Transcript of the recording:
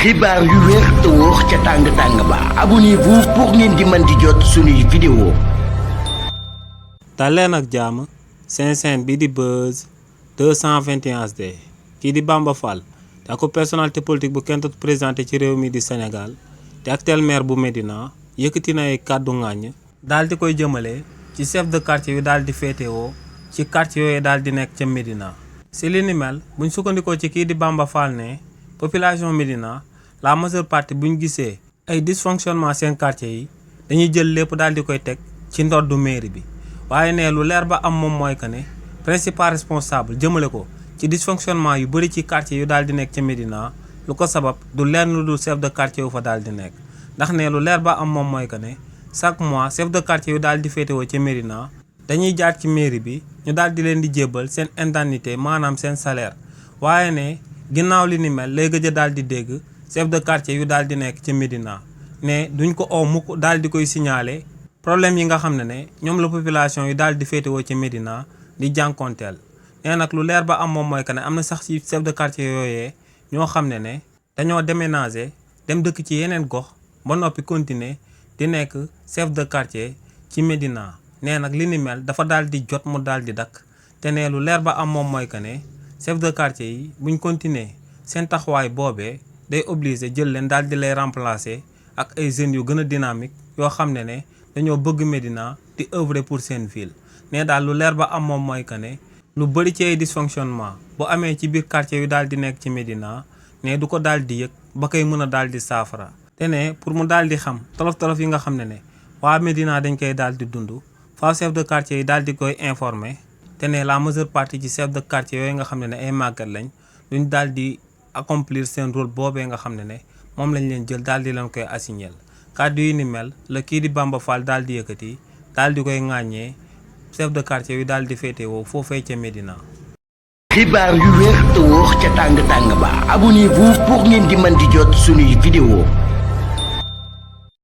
xibaar yu wér te wóor ca tàng-tàng ba abonnez-vous pour ngeen di mën di jot suñuy vidéo. daleen ak jàmm seen chaîne bi di Buzz 221 HD kii di Bamba Fall te ak personnalité politique bu kenn dootu présenté ci réew mi di Sénégal te actuel maire bu Médina yëkkati na ay kàddu ŋàññ daal di koy jëmale ci chef de quartier yu daal di féetewoo ci quartier yooyu daal di nekk ca Médina. si li ni mel buñ sukkandikoo ci kii di Bamba Fall ne population Médina la majeure partie buñ gisee ay dysfonctionnement seen quartier yi dañuy jël lépp daal di koy teg ci ndoddu mairie bi waaye ne lu leer ba am moom mooy que ne principal responsable jëmale ko ci dysfonctionnement yu bëri ci quartier yu daal di nekk ca Médina lu ko sabab du lenn lu dul chef de quartier yu fa daal di nekk ndax ne lu leer ba am moom mooy que ne chaque mois chef de quartier yu daal di féetewoo ca Médina dañuy jaar ci mairie bi ñu daal di leen di jébbal seen indemnité maanaam seen salaire waaye ne ginnaaw li ni mel lay gëj a daal di dégg chef de quartier yu daal di nekk ca Médina ne duñ ko oo mukk daal di koy signaler problème yi nga xam ne ñoom la population yu daal di féetewoo ca Médina di jànkonteel nee nag lu leer ba am moom mooy que ne am na sax ci chef de quartier yooyee ñoo xam ne dañoo déménager dem dëkk ci yeneen gox ba noppi continuer di nekk chef de quartier ci Médina nee nag li ni mel dafa daal di jot mu daal di dakk te ne lu leer ba am moom mooy que ne chef de quartier yi buñ continuer seen taxawaay boobee day obligé jël leen daal di lay remplacer ak ay jeunes yu gën a dynamique yoo xam ne dañoo bëgg Médina di œuvrer pour seen ville ne daal lu leer ba am moom mooy que ne lu bëri ci ay dysfonctionnement bu amee ci biir quartier yu daal di nekk ci Médina ne du ko daal di yëg ba koy mën a daal di saafara te ne pour mu daal di xam tolof-tolof yi nga xam ne waa Médina dañ koy daal di dund faaw chef de quartier yi daal di koy informer te ne la majeure partie ci chef de quartier yooyu nga xam ne ay màggat lañ duñ daal di accomplir seen rôle boobee nga xam ne moom lañ leen jël daal di leen koy assigner kàddu yi ni mel la kii di Bamba Fall daal di yëkkati daal di koy ŋàññee chef de quartier yu daal di féetewoo foofee ca Médina. xibaar yu wér te wóor ca tàng-tàng ba abonnez-vous pour ngeen di mën di jot suñuy vidéo.